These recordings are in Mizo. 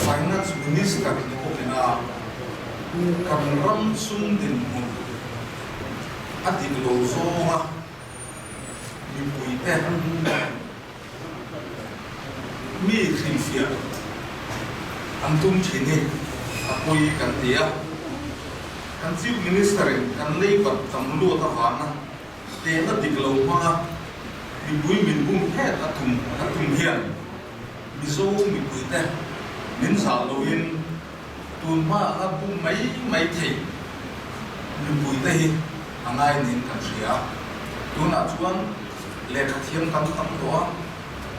Finance Minister ni bawkin a kan ram sum dinhmun a dik lo zawnga mipuite mi hrilhfiah an tum thin hi a pawi kan ti a. Kan Chief Minister-in kan leibat tam luat avanga Tehna dik lo hmanga mipui min bum het a tum a tum hian Mizo mipuite min zah loin tun hma anga bum mai mai thei mipuite hi a ngai niin kan hria. Tunah chuan lehkha thiam kan tam tawh a,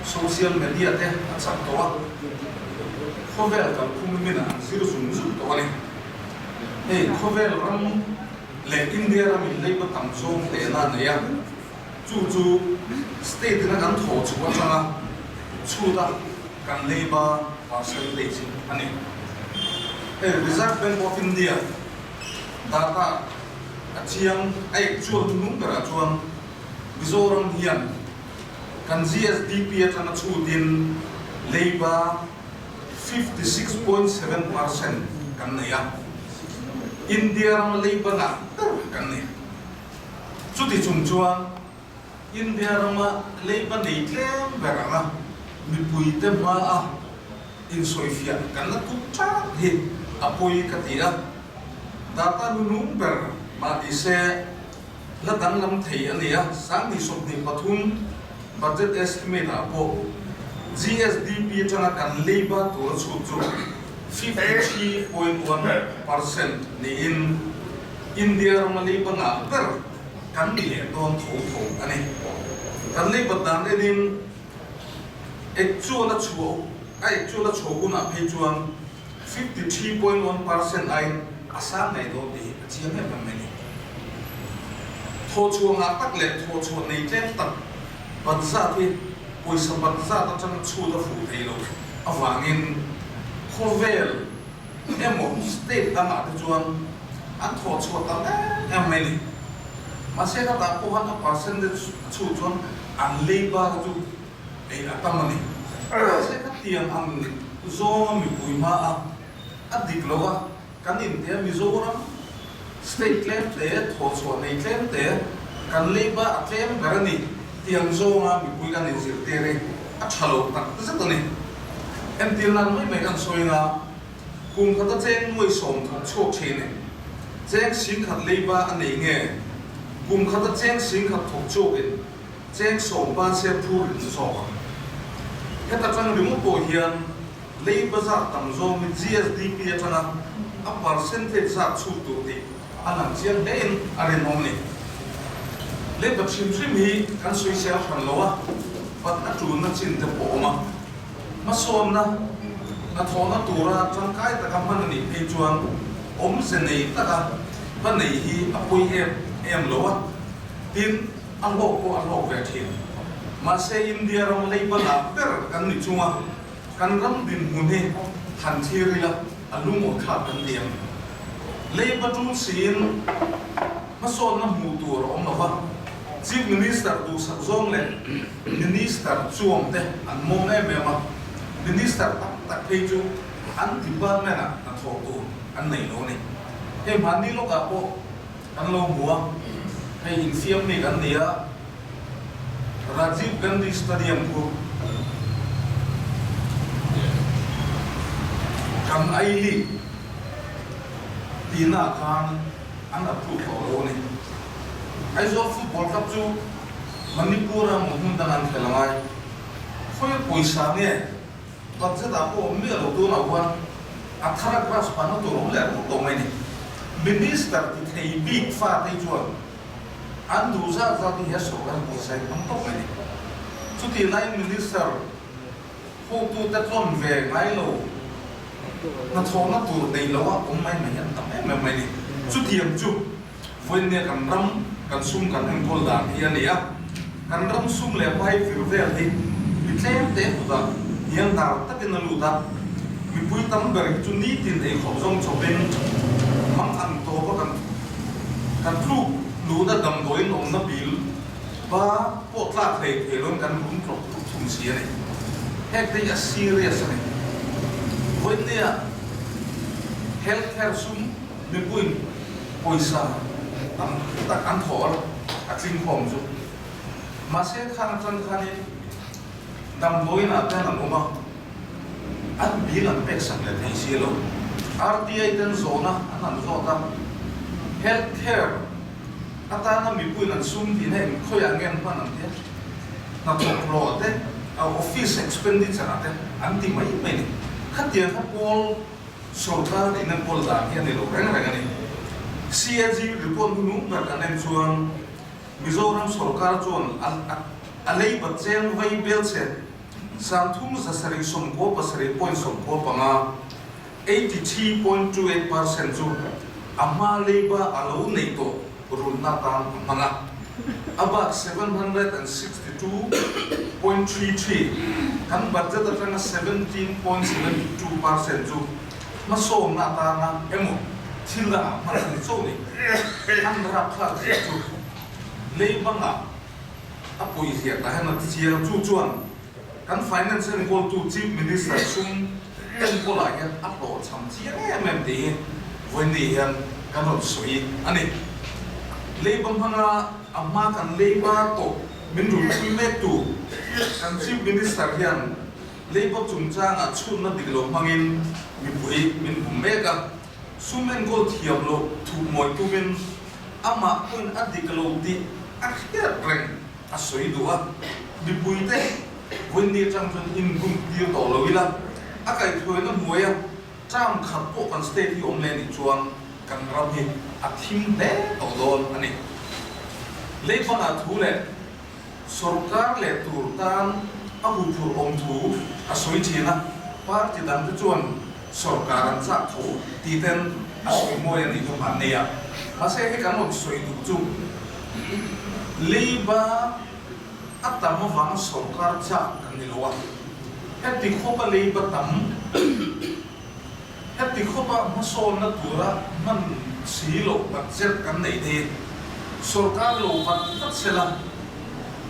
social media te a chak tawh a, khawvel kalphung min an zir zung zung tawh a ni. Hei khawvel ram. leh India ramin leiba tam zawng tehna a nei a, chu chu state ina kan thawh chhuah atanga chhuta kan leiba percentage a ni. Hei Reserve Bank of India data a chiang a actual hnung berah chuan Mizoram hian kan GSDP atanga chhutin leiba 56.7% kan nei a, India ram leiba ngah ber kan ni. Chuti chung chuan India rama leiba nei tlem ber anga mipuite hmaa insawifiah kan la tum ṭat hi a pawi ka ti a, data nunung ber mah ni se la danglam thei a ni a, 2023 budget estimate ah pawh GSDP atanga kan leiba tur a chhut chu 53.1% niin India rama leiba ngah ber kan ni leh dawn tho tho a ni. Kan leibat dan enin actual a chhuah a actual a chho hunah phei chuan 53.1% aiin a sang ngei dawn tih hi a chiang em em mai ni. Thawhchhuah ngah tak leh thawhchhuah nei tlem tak bat zat hi pawisa bat zat atanga chhut a fuh thei lo avangin khawvel emaw state dangah te chuan an thawhchhuah tam em em mai ni. Mahse khatah pawh khan a percentage a chhut chuan an leiba chu ei a tam a ni. Mahse khatiang ang zawnga mipui hmaa a dik lo a, kan intia Mizoram state tlem te, thawhchhuah nei tlem te, kan leiba a tlem ber a ni tiang zawnga mipui kan inzirtir hi a tha lo tak zet a ni. Entir nan mai mai kan sawi anga kum khata cheng nuai sawm thawk chhuak thin e, cheng singkhat leiba a nei nge kum khata cheng singkhat thawk chhuakin Cheng sawmpa se phur in zawk ang. Heta tang ringawt pawh hian lei bazar tam zawngin GSDP atanga a percentage zat chhuk tur tih a lang chiang hlein a rinawm ni. Lei bat hrim hrim hi kan sawisel hran lo a, bat a tulna chin te pawh awm a. Hmasawnna hnathawhna tura tangkai taka hman a nih phei chuan awmze nei taka va nei hi a pawi em em lo a, tin, A hlawk pawh a hlawk ve thin. Mahse India ram leiba lah ber kan ni chunga kan ram dinhmun hi han thlir ila a lungawh thlak kan ti ang. Leiba tul siin hmasawnna hmuh tur a awm lo va, Chief Minister duhsak zawng leh Minister chuang te an mawm em em a, Minister tam tak phei chu an department ah hnathawh tur an nei lo a ni. Hei hmanni lawkah pawh Kan lo hmu a, hei infiam mi kan ni a, Rajiv Gandhi Stadium khu kan I-League tihna ah khan an approve tawh lo a ni. Aizawl Football Club chu Manipur-a maw hmun dang an khel angai. Khawi pawisa nge Budget ah pawh awm miah lo tunah huan a thar a grass panna tur awm leh ruk tawh mai ni. Minister ti thei bik fate chuan an duh zat zat hi he sawrkar pawisa hi hmang tawp mai ni. Chutih laiin Minister hotute tlawn ve ngai lo hnathawhna tur nei lo a awm mai mai hi an tam em em mai ni. Chutiang chu vawiinnia kan ram kan sum kan enkawl dan hi a ni a, kan ram sum leh pai vir vel hi mi tlem te kutah hniang dar takin a lut a, mipui tam ber hi chu nitin ei khawp zawng chawpin mang ang tawpa kan kan tluk lut a damdawiin awmna bil ba pawh tlak hlei thei loin kan rum tlawk tluk thung si a ni. Heng te hi a serious a ni. Vawinia health care sum mipuiin pawisa tam tak an thawh a tling khawm chu. Mahse khang atang khanin damdawiinah te an awm a, an bill an pek sak leh thei si lo. RTI ten zawhna an han zawt a, health care atana mipuiin an sum tihna eng khawiah nge an hman ang tia hnathawk hlawh te, office expenditure ah te an ti mai mai a ni. Khatiang kha pawl sorkar in enkawl dan hi a ni lo reng reng a ni. CAG report hnu ber kan en chuan Mizoram sorkar chuan a lei bat cheng vai bel che 3797.75, 83.28%, chu a hma leiba a lo nei tawh runna atan a hmang a, a bak 762.33, kan budget atanga 17.72% chu hmasawnna atana emaw thil dangah hman a ni chauh ni. An rapthlak zia chu leibangah a pawi zia tah hian a ti chiang. Chu chuan kan Finance enkawltu Chief Minister sum enkawlah hian a hlawhchham chiang em em tih hi vawiin hian kan rawn sawi a ni. Leiba hmanga a hma kan leiba tawh min rulpui mektu kan Chief Minister hian Leiba chungchangah chhunna dik lo hmangin mipui min bum mek a, sum enkawl thiam loh thup mawi tumin amah pawhin a dik lo tih a hriat reng a sawi duh a, mipuite vawiin atang chuan inbum tir tawh lo ila, a kaihhruaina hnuaia term khat pawh kan state hi awm leh nih chuan kan ram hi a thim hle tawh dawn a ni. Leibangah thu leh. Sorkar leh tur tan a huphurh awm thu a sawi thin a, party dang te chuan sorkar an chak tho tih ten a sawi mawi a nih kha hman nei a. Mahse hei kan rawn sawi duh chu leiba a tam avanga sorkar chak kan ni lo a, heti khawpa leiba tam, heti khawpa hmasawnna tura hman si loh budget kan neih te hi sorkar lo vat vat sela,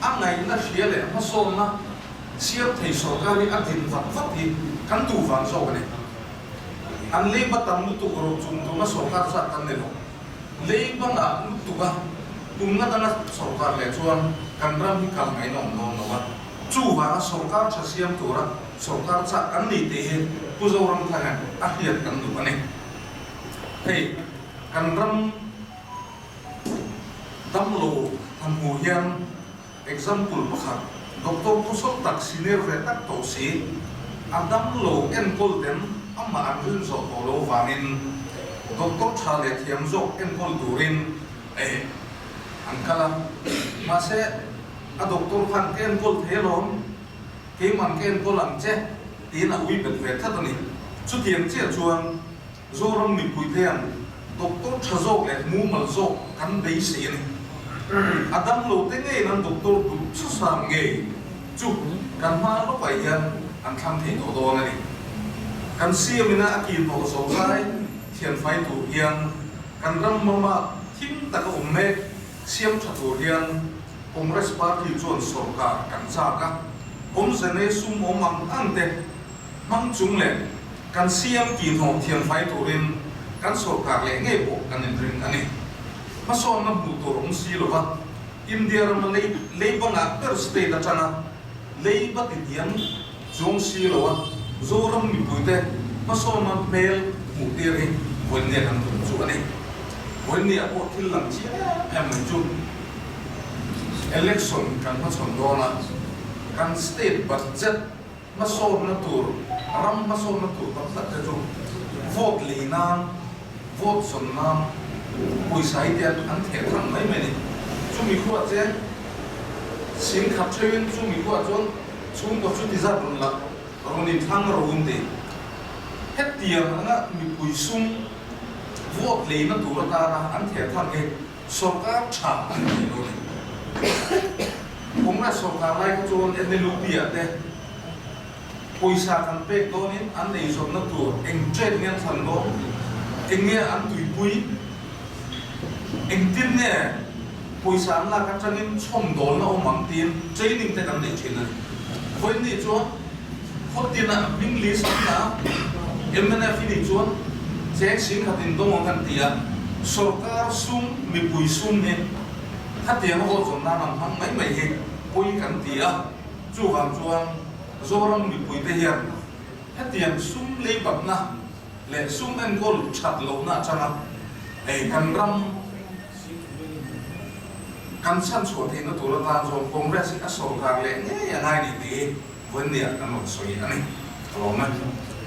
a ngaihna hria leh hmasawnna siam thei sorkar hi a din vat vat hi kan duh vang zawk a ni. An leiba tam lutuk ro chung tuna sorkar zat kan ni lo. Leiba ngah lutuk a, tumna danga sorkar leh chuan kan ram hi kal ngaihna awm dawn lo a. Chuvanga sorkar tha siam tura sorkar chak kan ni tih hi Pu Zoramthanga'n a hriat kan duh a ni. Hei kan ram damlo han hmuh hian example pakhat doctor khawsawm tak senior ve tak tawh si a damlo enkawl ten amah an rin zawh tawh lo vangin doctor tha leh thiam zawk enkawl turin eh an kal a mahse A doctor khan ka enkawl thei alawm, keiman ka enkawl ang che tiin a ui bet ve tlat a ni. Chutiang chiah chuan Zoram mipui te hian doctor tha zawk leh mumal zawk kan beisei a ni. A damlo te ngeiin an doctor duh chusam ngei chu kan hma lawkah hian an thlang thei tawh dawn a ni. Kan CM ina a kir tawh zo zai thianfai tur hian kan ram mama thim taka awm mek Siam tha tur hian Congress party chuan sorkar kan chak a, awmze nei sum awm ang ang te hmang chung leh kan CM tih hnawh thianfai turin kan sorkar leh ngei pawh kan inring a ni. Hmasawnna hmuh tur awm si lova India rama lei leiba ngah ber state atanga leiba ti diam chuang si loa Zoram mipuite hmasawnna hmel hmuh tir hi vawinia kan tum chu a ni. Vawinia pawh thil lang chiang em em mai chu election kan hmachhawn dawn a, kan state budget hmasawnna tur, ram hmasawnna tur tam tak te chu vote lei nan, vote zawn nan pawisa hi te an theh thang mai mai a ni. Chumi khuah che singkhat theuhin chumi khuah chuan Chhungkaw chu ti zat rawn la, rawn inthlang ro un ti. Hetiang anga mipui sum vote leina tur atana an theh thang hi sorkar tha an ni lo a ni. Congress sorkar lai kha chuan NLUP ah te pawisa kan pek dawnin an eizawnna tur eng trade nge an thlan dawn, eng nge an tuipui, Engtin nge pawisa an lak atangin chhawmdawlna awm ang tiin training te kan nei thin a ni. Vawiin ni chuan khaw tinah hming list an la a, Mnf i nih chuan cheng 10,000 in dawng ang kan ti a, sorkar sum, mipui sum hi khatiang a vote zawn nan an hmang mai mai hi pawi kan ti a, chuvang chuan Zoram mipuite hian hetiang sum leibatna leh sum enkawl that lohna atanga hei kan ram kan chhanchhuah theihna tur atan chuan Congress hi a sorkar leh ngei a ngai ni tih hi Vawinia kan rawn sawi a ni. Ka lawm e.